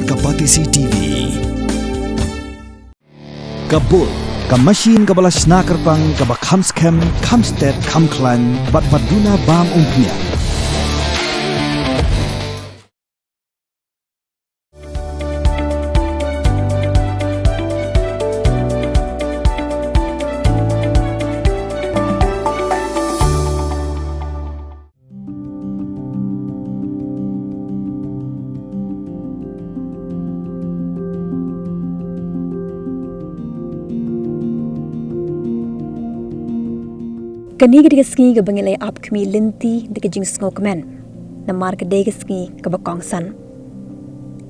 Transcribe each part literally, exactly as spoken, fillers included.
Ka Batesi T V. Ka Bull, ka machine kaba la shna kyrpang, kaba kham skhem, kham stet, kham khlaiñ, bad ba duna bam umphniang. Kane ka dei ka sngi kaba ngi la ïa ap khmih lynti da ka jingsngewkmen. Namar ka dei ka sngi kaba kongsan.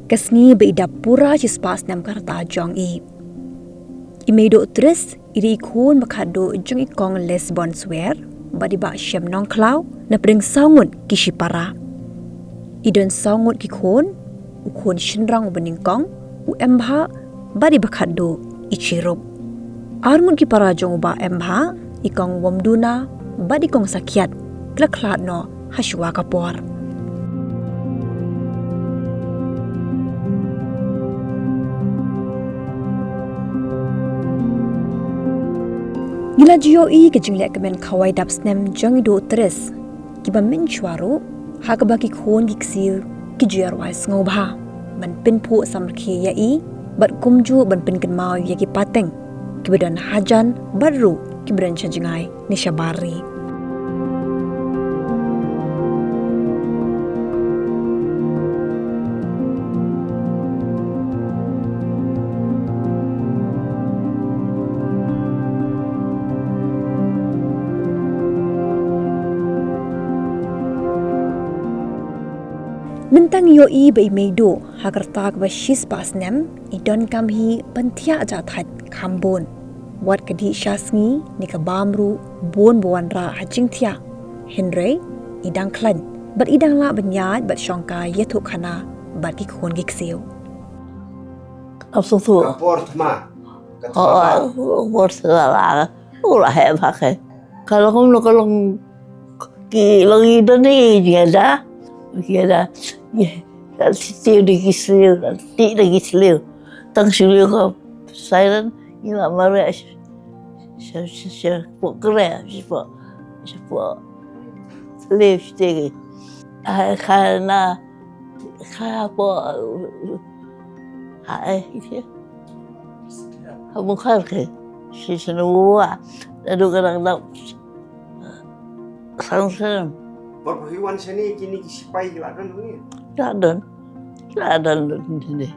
Ka sngi ba i dap pura shispah snem ka rta jong i. I Meiduh Tris, i dei i khun ba khatduh jong i kong Lesbon Swer bad i bah Shem Nongkhlaw, na pdeng saw ngut ki shipara. I don saw ngut ki khun, u khun shynrang uba nyngkong, u Embha, bad i ba khatduh i Chirup. Ar ngut ki para jong u bah Embha, i kong Wamduna bad i kong Sakhiat, ki la khlad noh ha shuwa ka por. Ngi la ju ïohi ka jingleh kmen khawai dap snem jong i Duh Tris, kiba mynshuwa ruh, ha kaba ki khun ki ksiew ki ju ïa rwai sngewbha ban pynphuh samrkhie ïa i, bad kumjuh ban pynkynmaw ïa ki pateng kiba don hajan bad ruh kiba don sha jngai ne shabar ri. Mynta ngi ïohi ba i Meiduh, ha ka rta kaba shispah snem, i donkam hi ban thiah jahthait kham bun. Wat ka dih sha sngi ne ka bam ruh, bun ba wanrah ha jingthiah. Hynrei i dang khlaiñ bad i dang lah ban ïaid bad shong kai ïathuh khana bad ki khun ki ksiew. Ap sngewthuh. Ka por thma. Ka thma. Oh, ka por thma la. U la heh bha ke. Ka long kumno, ka long ki long i don i jingïada. Jingïada. Ye. Ka siti di ki sliu, ka ti di ki sliu. Tang sliu ka siren, i la mare. Sha, sha, sha, pok kre, sha, pok, sha, pok. Sliu, siti. Ai, ka na, ka pok, ai, Ha bun khar ke, shi snu wa, da du ka dang dap. Sang sem. Bor hi wan sini kini ki sipai ki la don ni. La don. La don don ni.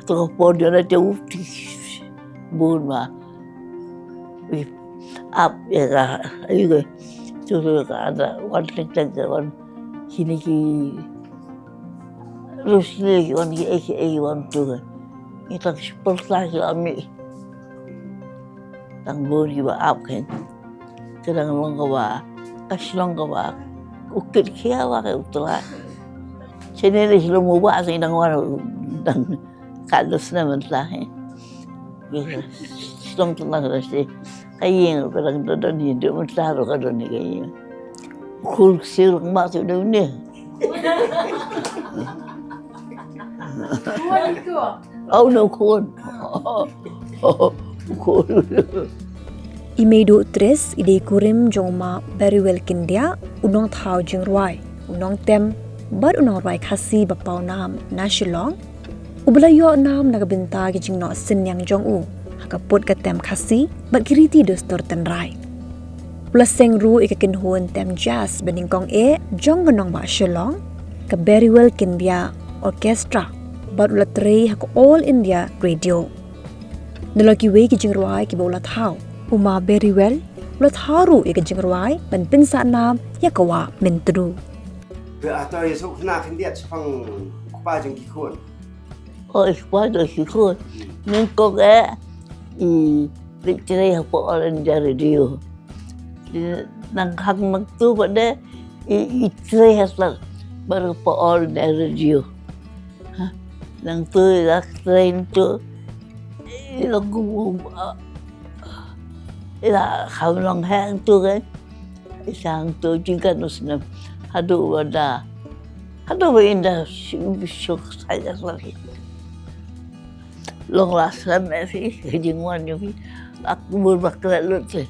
Tu ka por dia na te u ti. Bun ma. Wi. Ap ya ka. Ayu ke. Tu tu ka ada wan tek tek wan. Kini ki Rusli ki wan ki ei ki ei wan tu kan. Ngi tang shi pyrta ki la mih. Tang bun ki ba ap kan. Ka dang long ka ba, ka shlong ka ba. U kit khia ba ka u tla. Sini ni shlong u ba sini dang wan dang ka dos na man tla he. Shlong tu na ka si. Ka ïing ka dang don don hi, don mynta ruh ka don hi ka ïing. Khun ksiew ruh ma tu don ni. Khun tu. Oh no, khun. Khun. I Meiduh Tres i dei kurim jong u ma Berriwell Kyndiah, u nongthaw jingrwai, u nongtem bad u nongrwai Khasi ba paw nam na Shillong, uba la ïoh nam na ka bynta ki jingnoh synñiang jong u ha ka put ka tem Khasi bad ki riti dustur tynrai. U la seng ruh ïa ka kynhun tem jazz ba nyngkong eh jong ka nongbah Shillong, ka Berriwell Kyndiah Orchestra, bad u la trei ha ka All India Radio. Nalor kiwei ki jingrwai kiba u la thaw, u ma Berriwell u la thaw ruh ïa ka jingrwai ban pynsah nam ïa ka wah Myntdu. Ba ata ïa suk khna khyndiat shaphang u kpa jong ki khun. Oh, i kpa jong ki khun. Nyngkong eh i leit trei hapoh All India Radio. Nang hang nang tu pat de i, i trei hapoh, baroh hapoh All India Radio. Ha, nang tu i la trei tu. I la gu, i la kham long hang tu kan. I sang tu jingkat nus nem. Haduh ba da. Haduh ba ynda shu shu sa ya lagi. Long last time eh phi, jingwan ïa phi. Ak bun ba klet lut phi.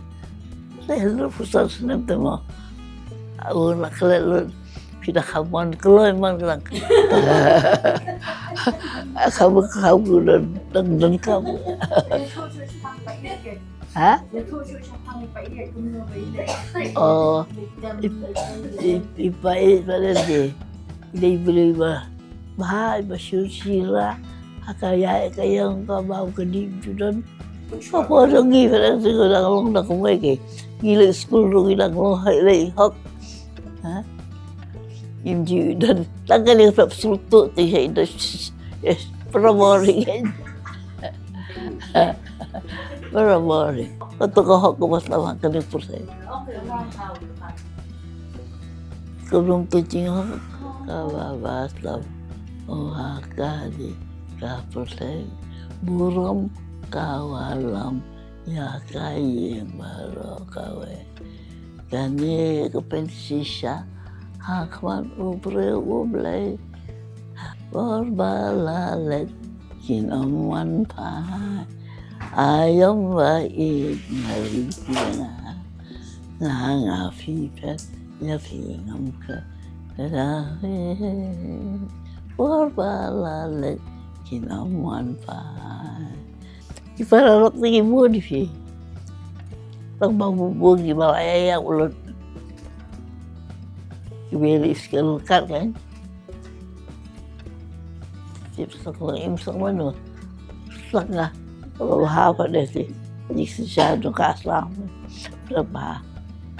Te lut phu san snem te mo. Ak bun ba klet lut. Phi da kham wan kloi man klang. Kham kham ku don don don kham. Ha? Oh, i, i, i pa i pa de. Dei bri ba. Ba, ba shu shira. Ha ka ya ka yang ka ba ka di ju don. Ko ko dong ngi fa dang sing dang long dang ko mai ke. Ngi le school ru ngi dang long hai le hok. Ha? Im ji don. Tang ka le pep srutu ti hai do. Yes, primary kan. Primary. Ko to ko hok ko bas lama ka ni pur sai. Ko rum tu jing hok. Ka ba bas lam. Oh, ha ka di. Ka pur sai. Burom ka walam. Ïa ka ïing baroh kawei. Kane ka pynshisha ha khmat u briew u Blei. Bor ba la leit kin ym wan phai. Aïom ba ïeit nga ri ïa nga. Nga nga phi phet ïa phi ngam klet. Bor ba la leit kin ym wan phai. Ki para lok te ki bun phi. Lok ba bu bu ki ba la ya ya ulot. Ki beli sekali kat kan. Tip sok lok im sok mano. Sok nga. Ba ha pa de ti. Ni si sa do ka sa. Ba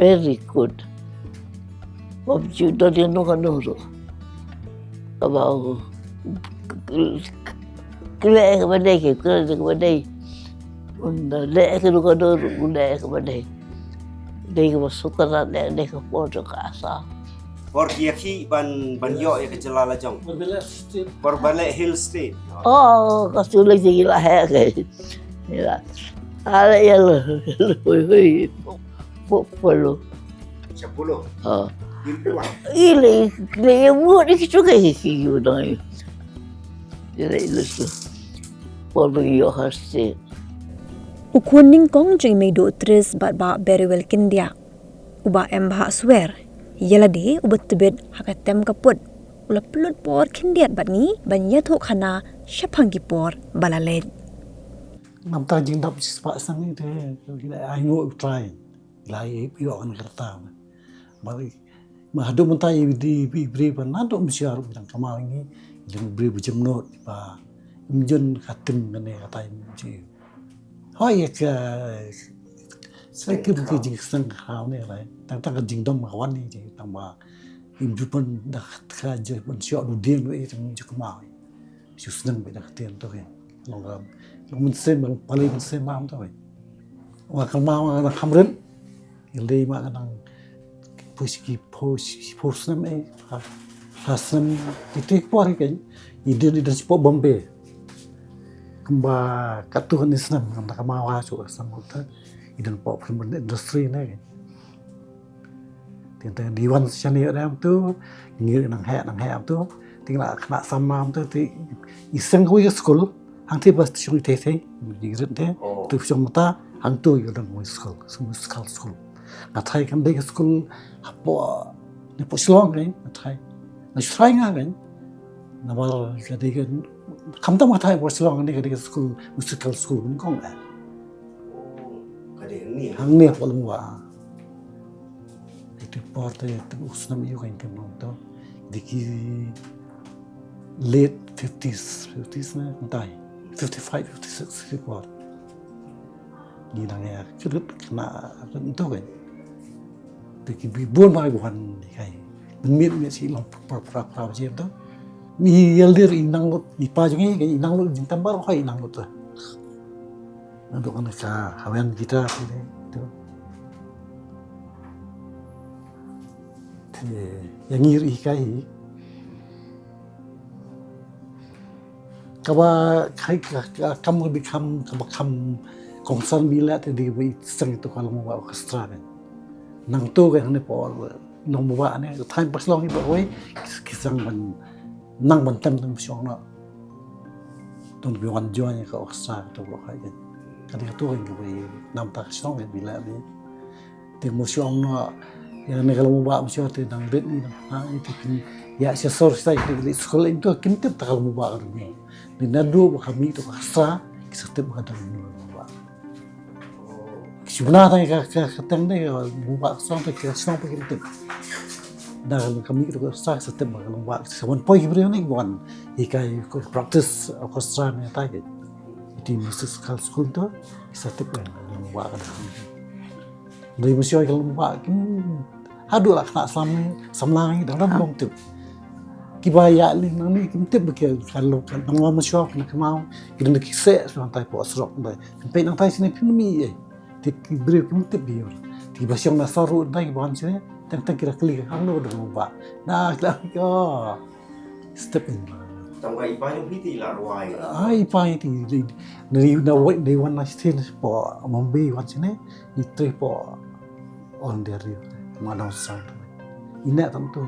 very good. Ba ju do dia no ka no ro. Ka ba u. Kle ka ba dei ke kle ka ba dei. Un da le ka no ka no ro un da ka ba dei. Dei ka ba sukara dei dei ka po do ka sa. Por ki ya ki ban ban yo ya ka jela la jong. Por bale hill state. Oh, ka su le ji la he ke. Ya. Ala ya lo. Hoi hoi. Po po lo. Sepuluh. Oh. Di luar. Ile ile ya mu ni ki su ke ki yu dai. Ile ile su. Por lo yo ha state. U khun nyngkong jong i Meiduh Tris bad Bah Berywell Kyndiah, uba em bha swer, ïa lade uba tbit ha ka tem ka put, u la pynlut por khyndiat bad ngi ban ïathuh khana shaphang ki por ba la leit. Ngam tang jingdap shispah sang ite, ai ngo u trai. Lai ïoh kan kerta. Bari ma haduh mynta i di i bri ba naduh mynshiar u dang kynmaw ïa ngi, i dang bri ba jemnud ba im jun ka tim kane ka tai mynji. Hoi ïa ka sa ki ki jingsneng khaw ne lai. Tang tang ka jingdom ka wan ne ji tang ba im ju pyn da ka je pyn sho du dien we tang ju kynmaw. Shu sneng beit da ka ktien to ke. Long ka, long mynsiem, long pali mynsiem ma to ke. Wa ka ma wa ka kham rit. Ïa lei ma ka nang push ki push, push snem eh. Ha, ha snem iti por ke. I dien i dien shu poi Bombay. Kumba katto katne snem, da ka ma wa shu snem ta. I dien poi film industry ne. Te te di wan shane ïa dang tu, ngir nang heh nang heh tu, te la khynnah samla tu, te i seng kawei ka skul, hangtei ba shong i Tei Tei, i rit te, tu shong mata, hangtu ïa dang kawei skul, skul skul skul. Nga tharai kan dei ka skul hapoh, ne hapoh Shillong ne, nga tharai. Nga shu tharai nga kan. Namar ka dei ka, khamtam nga tharai hapoh Shillong ne ka dei ka skul, musical school, kong eh. Ka dei hangne. Hangne hapoh Lyngwa. Ïa tu por te, te u snem ïa u kan kem nong to. Dei ki late fifties, fifties ne, kumtai. Fifty five, fifty six, fifty four. Ngi dang ïa kyrut khynnah rit to kan. Te ki bun bha ki wan kai. Mynmiet miet shi long pra pra pra jiem to. Mi ïa lder i nang lut, i pa jong ngi i nang lut, jingtymbar hoi i nang lut to. Naduh kane ka hawen kita kine tu. Te ïa ngi ruh hi kai hi. Kaba kai ka, ka kam ka bi kham, kaba kham kongsan bi la te dei ba i seng tu ka long ba orchestra kan. Nangtu kan hane por Long Mubah ne, ka thaiñ ba shlong i ba wei, ki sang ban nang ban tem tang ba shlong na. Tang ba wan join ka orchestra ka tu ba ka jen. Ka dei ka tu ka wei, nam ta ka shlong ka bila bi. Te mo shlong na, ya ne ka Long Mubah mo shlong te nang rit ni nang ha, i te kin, ya sha sor sa i te li skul i tu kim tip ta ka Long Mubah ka ni. Ni na du ba ka mi tu ka orchestra, ki sa tip ba ka dang ni Long Mubah. Shu bna tang ka, ka, ka tang dei ka Long Mubah song te ka song pa kim tip. Da ka mi tu ka sa sa tip ba ka Long Mubah sa wan poi ki briew ne wan. Hikai ko practice orchestra ne ta ke. Iti musical school tu sa tip ka Long Mubah ka. Dei mo shu ka Long Mubah kim Haduh la khynnah samla, samla ngi dang dang long tip. Kiba ïa leh nang ni kim tip ba ki ka long ka nang ma shuwa na kmau. Ki dang ki se shuwa tai po srok dai. Kim pei nang tai sini phim mi eh. Ti ki briew kim tip bi yor. Ti ba shong na saru dai ki ban sini. Tang tang kira kli ka hang lo dang ba. Na kla ki oh. Step in. Tang ba i pa jong hi ti la rwai. Ai pa ti di. Ni na wai ni wan na stin po Mumbai wan sini. I tri po on the real. Ma dang sang tu. Ina tam tu.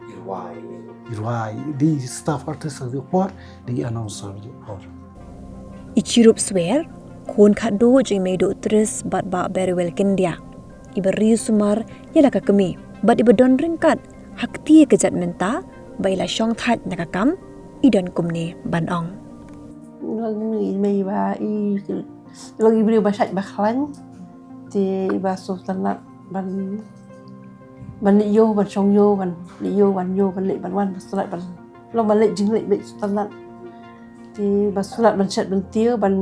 I rwai. I rwai. Di staff artist di por, di announcer di por. I Chirup Swer, khun khatduh jong i Meiduh Tris bad Bah Berwel Kyndiah. Iba riewsumar ïa la ka kmie bad iba don ryngkat ha kti ka jait mynta ba i la shong thait na ka kam, i don kumne ban ong. Long i mei ba i, long i briew ba shait ba khlaiñ. Te iba sngewtynnat ban, ban leit ïew, ban shong ïew, ban leit ïew, ban ïew, ban leit ban wan, ba sngewtynnat ban long ban leit jingleit beit sngewtynnat. Te ba sngewtynnat ban shet ban tieng, ban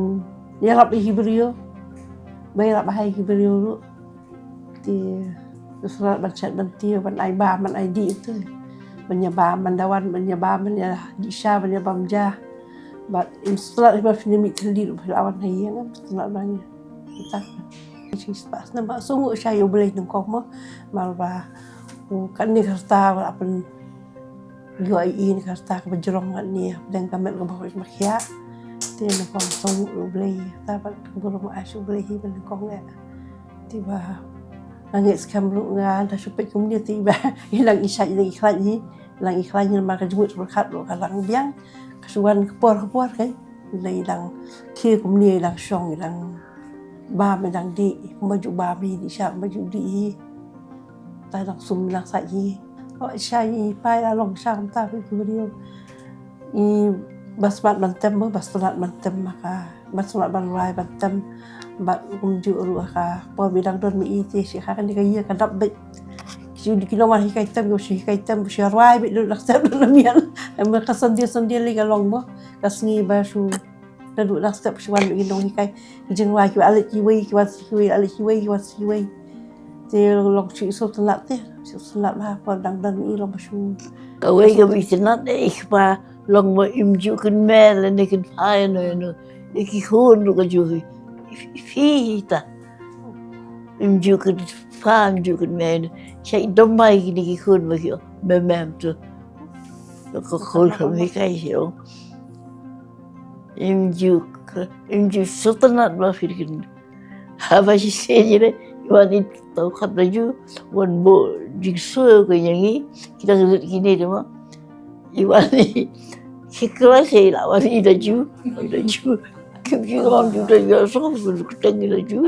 ïarap ïa ki briew. Ba ïarap bha ïa ki briew ruh. Te ba sngewtynnat ban shet ban tieng, ban ai bam, ban ai dih te. Ban ïa bam, ban da wan, ban ïa bam, ban ïa dih sha, ban ïa bam ja. Bad im sngewtynnat ba phin ïa mih thylli ruh phi la wan ha ïing, im sngewtynnat ba ngi. Kita. Shi spah snem ba sngewtynnat sha ïa U Blei nyngkong mo. Mar ba u kane ka rta ba la pyn Ïoh i ïa ka rta kaba jrong ngan ïa pdeng ka met kaba hoih ba khiah. Te nyngkong song U Blei, ta ba ka burom ai sha U Blei hi ba nyngkong eh. Te ba nga ngeit skhem ruh nga da shu peit kumne te ba i lang i shait i lang i khlaiñ hi, i lang i khlaiñ hi namar ka jingmut pyrkhat ruh ka lang biang. Ka shu wan ka por ka por kai. I lang i lang khie kumne i lang shong i lang bam i lang dih, kumba ju bam hi dih sha kumba ju dih hi. Ta i lang sum i lang sait hi. Hooid, sha i pa i la long sha kumta phi ki briew. I ba smat ban tem, ba smat ban tem ma ka, ba smat ban rwai ban tem. Bad kumjuh ruh ha ka por ba i dang don ma i te shi ha kane ka ïa ka dap beit. Ki ju ki nongwan hikai tem, ki shu hikai tem, ki shu rwai beit, dang step dang mian. Em ka Sunday Sunday lei ka long mo. Ka sngi ba shu Naduh dang step shu wan ki nonghikai. Ki jingrwai kiba leit kiwei, ki wan sa kiwei, leit kiwei, ki wan sa kiwei. Te long shu sngewtynnat te, shu sngewtynnat bha por dang don i long ba shu. Kawei kaba i tynnat eh i kpa long ba im ju kynmaw lane kynphai ïano ïano. I ki khun ruh ka ju hi. I phi hi ta. Im ju kynphai, im ju kynmaw ïano. Shait dom bai kine ki khun ba ki ong, mem mem tu. Ka khun ka hikai hi ong. Im ju, im ju sngewtynnat ba phi kin. Haba shisien ïa i wan i tau khap da ju, wan buh jingsuh ka ïa ngi, ki dang rit kine de ma. I wan i ki klas i la wan i da ju, da ju. Kim ju wan ju da ju, so ku tang i da ju.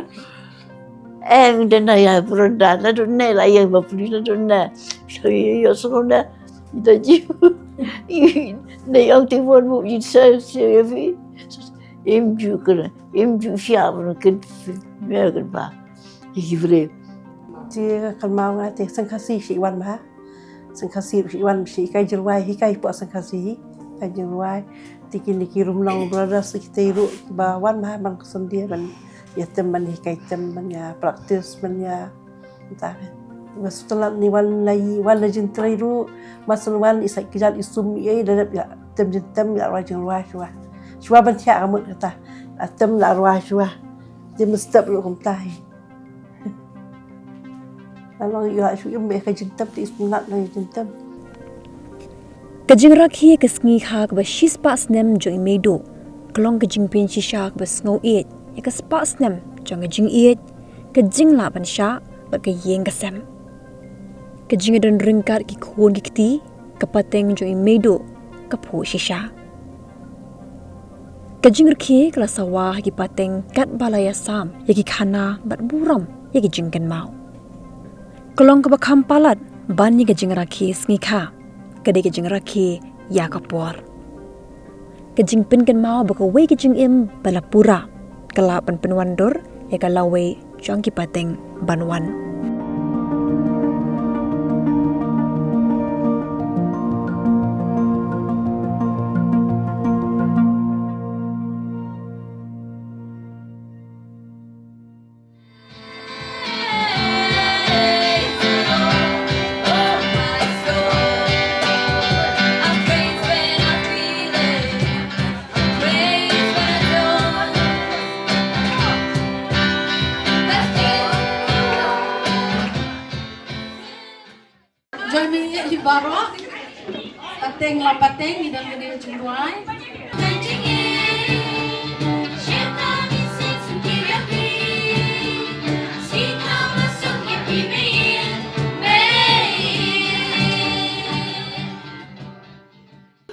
Em, da na ïa branda, na dun ne la ïa ba puli na dun ne. So ïa ïa so na, da ju. Ne ïa ti wan bu i sa, sa ïa phi. Im ju kena, im ju sia ba na ken phi. Me ken ba. Ïa ki briew. Ti kan mau nga te seng Khasi shi wan ba. Seng Khasi shi wan shi kai jingrwai hi kai po seng Khasi hi. Kai jingrwai. Ti kine ki Rumnong Brothers ki te ruh ba wan ba ban ka Sunday ban ïa tem ban hikai tem ban ïa practice ban ïa. Ynda ba sngewtynnat ni wan la i wan la jingtrei ruh. Ba sngewtynnat wan i sa ki jait i sum i ei da dep ïa tem jingtem ïa rwai jingrwai shuwa. Shuwa ban thiah ka mut kata. La tem la rwai shuwa. Te mestep ruh kumta hi. Ka long ïa la shu im ïa ka jingtem te i sngewtynnat la ïa jingtem. Ka jingrakhe ka sngi kha kaba shispah snem jong i Meiduh ka long ka jingpynshisha kaba sngewieit ïa ka spah snem jong ka jingïeit, ka jinglah ban shah bad ka ïing ka sem. Ka jingdon ryngkat ki khun ki kti, ka pateng jong i Meiduh ka phuh shisha. Ka jingrakhe ka la sawa ha ki pateng katba la ïasam ïa ki khana bad burom ïa ki jingkynmaw. Ka long kaba kham palat ban ïa ka jingrakhe sngi kha, ka dei ka jingrakhe ïa ka por. Ka jingpynkynmaw ba kawei ka jingim ba la pura ka lah ban pynwandur ïa ka lawei jong ki pateng ban wan. Join me ïa hi baroh. Pateng la pateng, ngi don kane ka jingrwai.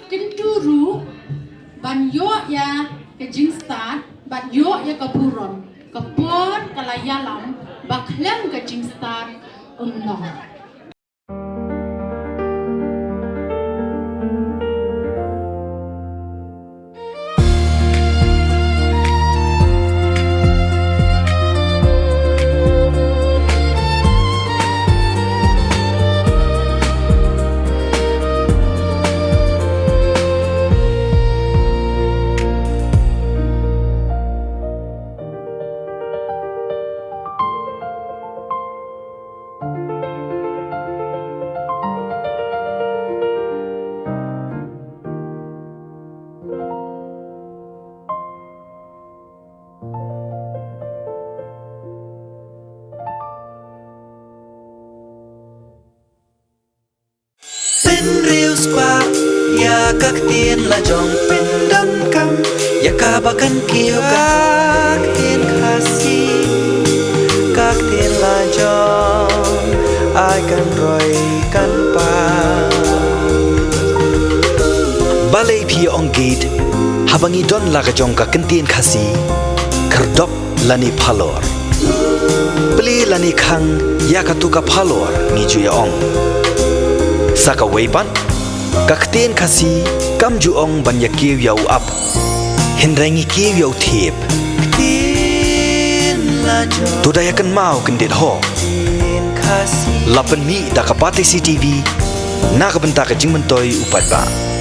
Kyntu ruh ban ïoh ïa ka jingstad bad ïoh ïa ka burom. Ka por ka la ïalam ba khlem ka jingstad ym long. Pynriewspah ïa ka ktien la jong, pyndonkam ïa kaba kan kiew ka ktien Khasi, ka ktien la jong, ai kan roi kan pang. Balei phi ong gate haba ngi don la ka jong ka ktien Khasi? Khyrdop lane phalor. Plie lane khang ïa katu ka phalor ngi ju ïa ong. Sa kawei pat, ka ktien Khasi kam ju ong ban ïa kiew ïa u ap, hynrei ngi kiew ïa u thiep. To da ïa kynmaw kyndit ho. La pynmih da ka Batesi TV na ka bynta ka jingmyntoi u paidbah.